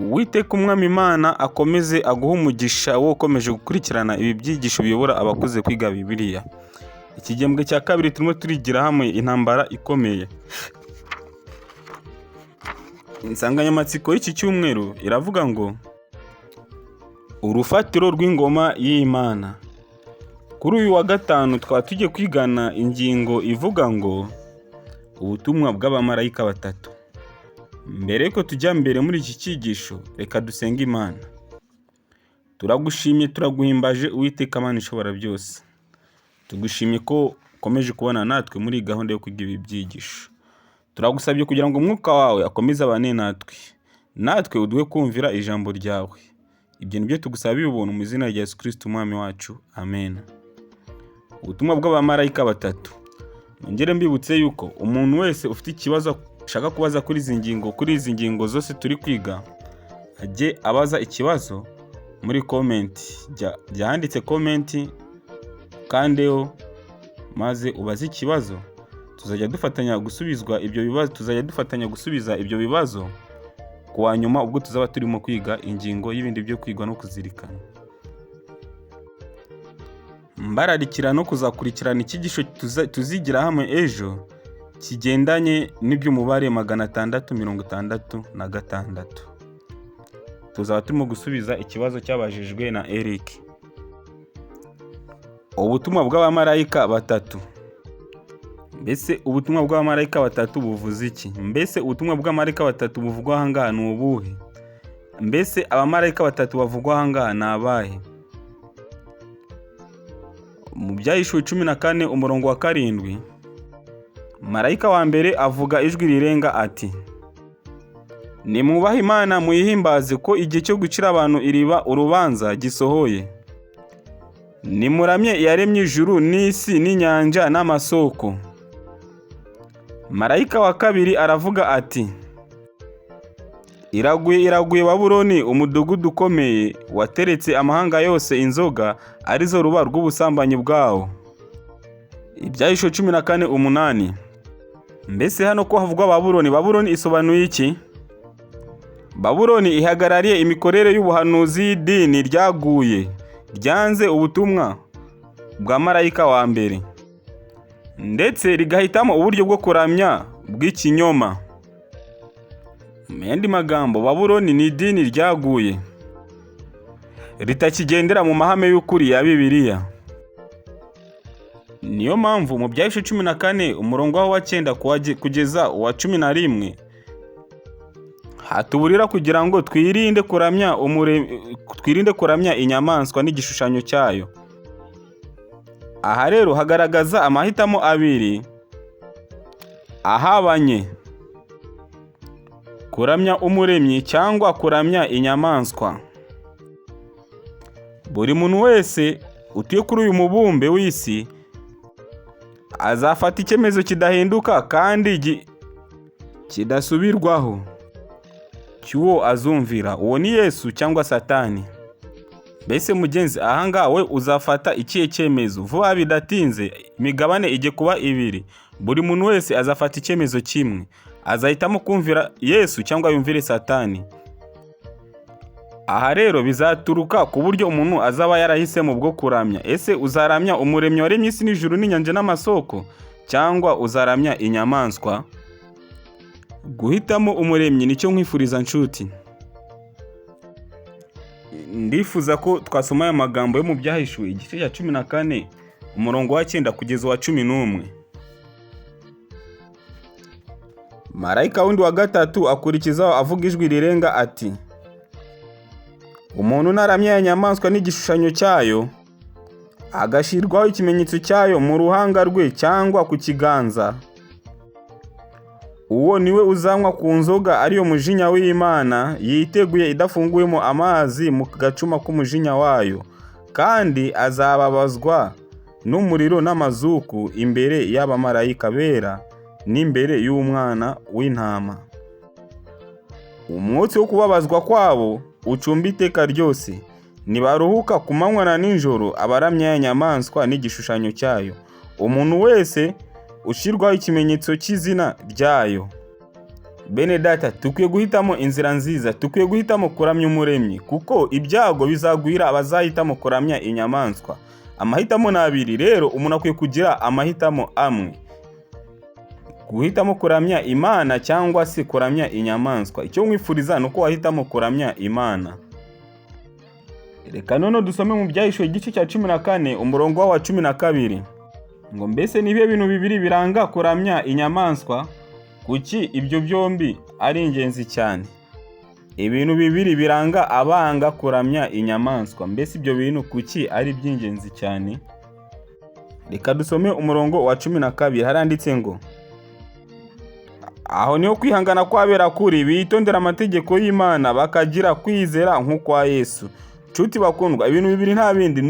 Uwiteka Umwami Imana akomeze aguhe umugisha wowe ukomeje gukurikirana ibi byigisho biyobora abakuze kwiga Bibiliya. Iki gihembwe cya kabiri turimo turigira hamwe intambara ikomeye. Insanganyamatsiko y'iki cyumweru iravuga ngo urufatiro rw'ingoma y'Imana. Kuri uyu wa gatanu twaba tugiye kwigana ingingo ivuga ngo ubutumwa bw'abamarayika batatu. Mbere yuko tujya mbere muri iki cyigisho, reka dusenge Imana. Turagushimye, turaguhimbaje Uwiteka Mana ishobora byose. Tugushimye ko ukomeje kubana natwe muri iyi gahunda yo kwiga ibi byigisho. Turagusabye kugira ngo umwuka wawe akomeze abane natwe, natwe uduhe kumvira ijambo ryawe. Ibyo ni byo tugusabiye ubuntu mu izina rya Yesu Kristo Umwami wacu, amen. Ubutumwa bw'abamarayika batatu. Nongere mbibutse yuko umuntu wese ufite ikibazo ashaka kubaza kuri izi ngingo zose turi kwiga, ajye abaza ikibazo muri comment. Jya ahanditse comment ukandeho maze ubaze ikibazo, tuzajya dufatanya gusubizwa ibyo bibazo, tuzajya dufatanya gusubiza ibyo bibazo ku wa nyuma ubwo tuzaba turimo kwiga ingingo y'ibindi byo kwigwa no kuzirikana. Mbararikira no kuzakurikirana icyigisho tuzigira hamwe ejo kigendanye n'iby'umubare 666. Tuzaba turimo gusubiza ikibazo cyabajijwe na Eric. Ubutumwa bw'abamarayika batatu. Mbese ubutumwa bw'abamarayika batatu buvuze iki? Mbese ubutumwa bw'abamarayika batatu buvugwa aha ngaha ni ubuhe? Mbese abamarayika batatu bavugwa aha ngaha ni abahe? Mu Byahishuwe 14 umurongo wa 7, marayika wa mbere avuga ijwi rirenga ati: "Nimwubahe Imana muyihimbaze, ko igihe cyo gucira abantu iriba urubanza gisohoye. Nimuramye iyaremye ijuru n'isi n'inyanja n'amasoko." Marayika wa kabiri aravuga ati: "Iraguye, iraguye Babuloni, umudugudu ukomeye wateretse amahanga yose inzoga, arizo ruba rw'ubusambanyi bwawo." Ibyahishuwe 14:8. Mbese hano ko havugwa Babuloni, Babuloni isobanuye iki? Babuloni ihagarariye imikorere y'ubuhanuzi y'idini ryaguye, ryanze ubutumwa bwa marayika wa mbere, ndetse rigahitamo uburyo bwo kuramya bw'ikinyoma. Mu yandi magambo, Babuloni ni idini ryaguye, ritakigendera mu mahame y'ukuri ya Bibiliya. Niyo mpamvu mu Byahishuwe 14 umurongo waho wa 9 kugeza uwa 11 hatuburira kugira ngo twirinde kuramya inyamaswa n'igishushanyo cyayo. Aha rero hagaragaza amahitamo abiri ahabanye: kuramya Umuremyi cyangwa kuramya inyamaswa. Buri muntu wese utuye kuri uyu mubumbe w'isi azafata icyemezo kidahinduka kandi kidasubirwaho cy'uwo azumvira. Uwo ni Yesu cyangwa Satani. Mbese mugenzi, ahangaha we uzafata ikihe cyemezo? Vuba bidatinze imigabane igiye kuba ibiri. Buri muntu wese azafata icyemezo kimwe: azahitamo kumvira Yesu cyangwa yumvire Satani. Aha rero bizaturuka ku buryo umuntu azaba yarahisemo bwo kuramya. Ese uzaramya Umuremyi waremye isi n'ijuru n'inyanja n'amasoko, cyangwa uzaramya inyamaswa? Guhitamo Umuremyi nicyo nkwifuriza, nshuti. Ndifuza ko twasoma aya magambo yo mu Byahishuwe igice cya 14 umurongo wa 9 kugeza uwa 11. Marayika wundi wa gatatu akurikizaho avuga ijwi rirenga ati: "Umuntu naramya ya nyamaswa n'igishushanyo cyayo, agashyirwaho ikimenyetso cyayo mu ruhanga rwe cyangwa ku kiganza, uwo niwe uzanywa ku nzoga ariyo mujinya w'Imana yiteguye idafunguyemo amazi mu gacuma k'umujinya wayo, kandi azababazwa n'umuriro n'amazuku imbere y'abamarayika bera n'imbere y'Umwana w'intama. Umwotsi wo kubabazwa kwabo ucumba iteka ryose. Ntibaruhuka ku manywa na nijoro abaramya ya nyamaswa n'igishushanyo cyayo, umuntu wese ushyirwaho ikimenyetso cy'izina ryayo." Bene data, dukwiye guhitamo inzira nziza, dukwiye guhitamo kuramya Umuremyi, kuko ibyago bizagwira abazahitamo kuramya inyamaswa. Amahitamo ni abiri rero, umuntu akwiye kugira amahitamo amwe: guhitamo kuramya Imana cyangwa se kuramya inyamaswa. Icyo nkwifuriza ni uko wahitamo kuramya Imana. Reka noneho dusome mu Byahishuwe igice cya 14, umurongo wa 12, ngo: "Mbese ni ibihe bintu bibiri biranga kuramya inyamaswa? Kuki ibyo byombi ari ingenzi cyane?" Ibintu bibiri biranga abanga kuramya inyamaswa, mbese ibyo bintu kuki ari iby'ingenzi cyane? Reka dusome umurongo wa 12. Haranditse ngo: "Aho niho kwihangana kw'abera kuri, bitondera amategeko y'Imana, bakagira kwizera nk'ukwa Yesu." Nshuti bakundwa, ibintu bibiri nta bindi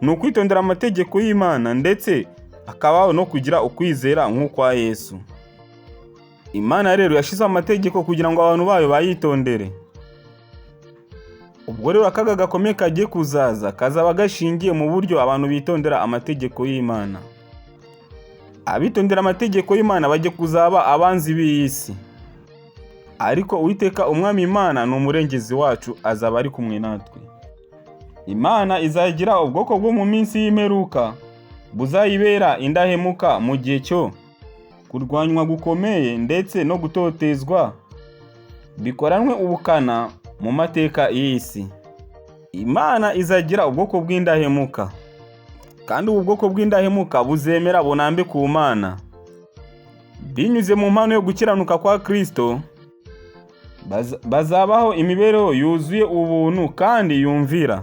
ni ukwitondera amategeko y'Imana, ndetse hakabaho no kugira ukwizera nk'ukwa Yesu. Imana rero yashyizeho amategeko kugira ngo abantu bayo bayitondere. Ubwo rero akaga gakomeye kagiye kuzaza kazaba gashingiye mu buryo abantu bitondera amategeko y'Imana. Abitondera amategeko y'Imana bajye kuzaba abanzi b'iyi si, ariko Uwiteka Umwami Imana ni umurengezi wacu, azaba ari kumwe natwe. Imana izagira ubwoko bwo mu minsi y'imperuka buzayibera indahemuka mu gihe cyo kurwanywa gukomeye ndetse no gutotezwa bikoranwe ubukana mu mateka y'isi. Imana izagira ubwoko bw'indahemuka, kandi ubu bwoko bw'indahemuka buzemera bunambe ku Mana binyuze mu mpano yo gukiranuka kwa Kristo. Bazabaho imibereho yuzuye ubuntu kandi yumvira.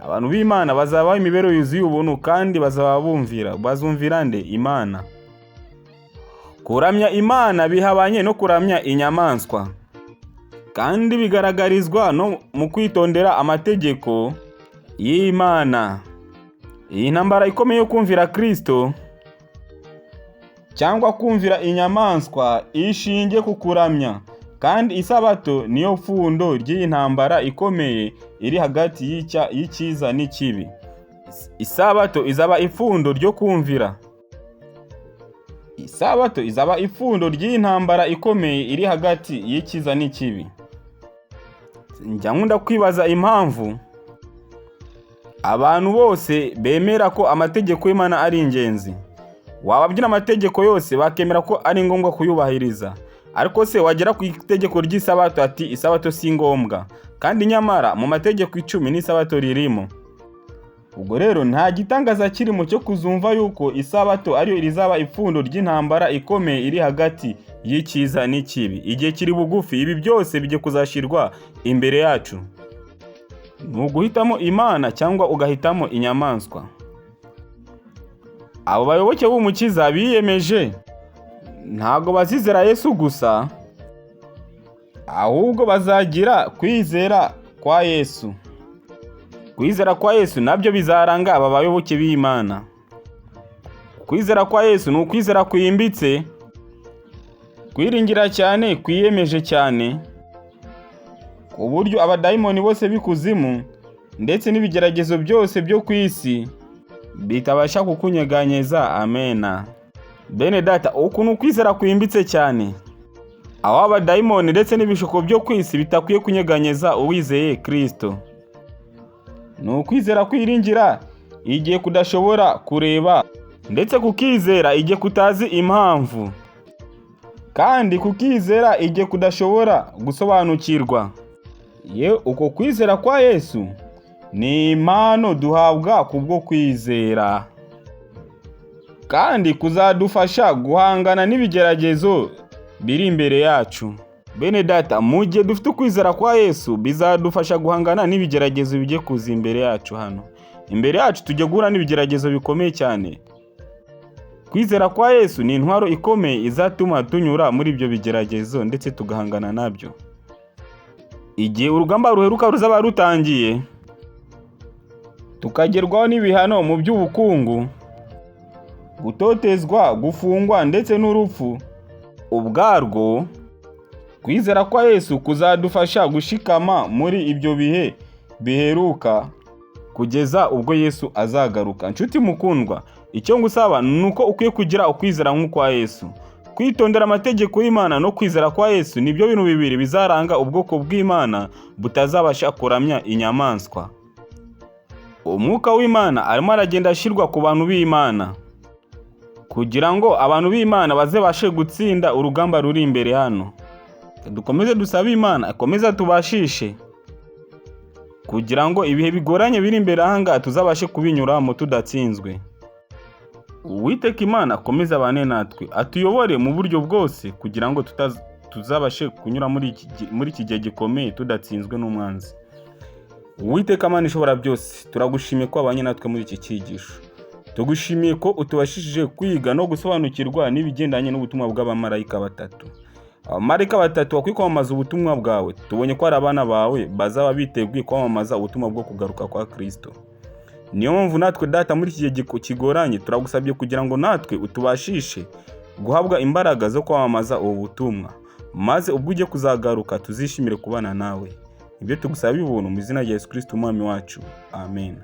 Abantu b'Imana bazabaho imibereho yuzuye ubuntu kandi bazaba bumvira. Bazumvira nde? Imana. Kuramya Imana bihabanye no kuramya inyamaswa, kandi bigaragarizwa no mu kwitondera amategeko y'Imana. Iyi ntambara ikomeye yo kumvira Kristo cyangwa kumvira inyamaswa ishingiye ku kuramya, kandi Isabato niyo pfundo ry'iyi ntambara ikomeye iri hagati y'icyiza n'ikibi. Isabato izaba ipfundo ryo kumvira. Isabato izaba ipfundo ry'iyi ntambara ikomeye iri hagati y'icyiza n'ikibi. Njya nkunda kwibaza impamvu abantu bose bemera ko amategeko y'Imana ari ingenzi. Wababwira amategeko yose, bakemera ko ari ngombwa kuyubahiriza, ariko se wagera ku itegeko ry'Isabato, ati: "Isabato si ngombwa." Kandi nyamara mu mategeko 10 n'Isabato ririmo. Ubwo rero nta gitangaza kirimo cyo kuzumva yuko Isabato ariyo rizaba ipfundo ry'intambara ikomeye iri hagati y'icyiza n'ikibi. Igihe kiri bugufi, ibi byose bijye kuzashyirwa imbere yacu. Ni uguhitamo Imana cyangwa ugahitamo inyamaswa. Abo bayoboke b'Umukiza biyemeje ntabwo bazizera Yesu gusa, ahubwo bazagira kwizera kwa Yesu. Kwizera kwa Yesu nabyo bizaranga aba bayoboke b'Imana. Kwizera kwa Yesu ni ukwizera kwimbitse, kwiringira cyane, kwiyemeje cyane, ku buryo abadayimoni bose b'ikuzimu ndetse n'ibigeragezo byose byo ku isi bitabasha kukunyeganyeza. Amena. Bene data, uku ni ukwizera kwimbitse cyane, aho abadayimoni ndetse n'ibishuko byo ku isi bitakwiye kunyeganyeza uwizeye Kristo. Ni ukwizera kwiringira igihe kudashobora kureba, ndetse kukizera igihe kutazi impamvu, kandi kukizera igihe kudashobora gusobanukirwa. Ye, uko kwizera kwa Yesu ni impano duhabwa kubwo kwizera, kandi kuzadufasha guhangana n'ibigeragezo biri imbere yacu. Bene data, mu gihe dufite ukwizera kwa Yesu, bizadufasha guhangana n'ibigeragezo bigiye kuza imbere yacu. Hano imbere yacu tujya guhura n'ibigeragezo bikomeye cyane. Kwizera kwa Yesu ni intwaro ikomeye izatuma tunyura muri ibyo bigeragezo ndetse tugahangana nabyo. Igihe urugamba ruheruka ruzaba rutangiye, tukagerwaho n'ibihano mu by'ubukungu, gutotezwa, gufungwa ndetse n'urupfu ubwarwo, kwizera kwa Yesu kuzadufasha gushikama muri ibyo bihe biheruka kugeza ubwo Yesu azagaruka. Nshuti mukundwa, icyo ngusaba ni uko ukwiye kugira ukwizera nk'ukwa Yesu. Kwitondera amategeko y'Imana no kwizera kwa Yesu nibyo bintu bibiri bizaranga ubwoko bw'Imana butazabasha kuramya inyamaswa. Umwuka w'Imana arimo aragenda ashyirwa ku bantu b'Imana kugira ngo abantu b'Imana bazabashe gutsinda urugamba ruri imbere hano. Dukomeze dusabe Imana ikomeze tubashishe kugira ngo ibihe bigoranye biri imbere aha ngaha tuzabashe kubinyuramo tudatsinzwe. Uwiteka Imana akomeze abane natwe, atuyobore mu buryo bwose kugira ngo tuzabashe kunyura muri iki gihe gikomeye tudatsinzwe n'umwanzi. Uwiteka Mana ishobora byose, turagushimiye ko wabanye natwe muri iki cyigisho. Tugushimiye ko utubashishije kwiga no gusobanukirwa n'ibigendanye n'ubutumwa bw'abamarayika batatu. Abamarayika batatu bakwiye kwamamaza ubutumwa bwawe. Tubonye ko hari abana bawe bazaba biteguye kwamamaza ubutumwa bwo kugaruka kwa Kristo. Niyo mpamvu natwe Data muri iki gihe kigoranye turagusabye kugira ngo natwe utubashishe guhabwa imbaraga zo kwamamaza ubu butumwa, maze ubwo ugiye kuzagaruka tuzishimire kubana nawe. Ibyo tugusaba ubuntu mu izina rya Yesu Kristo Umwami wacu, amen.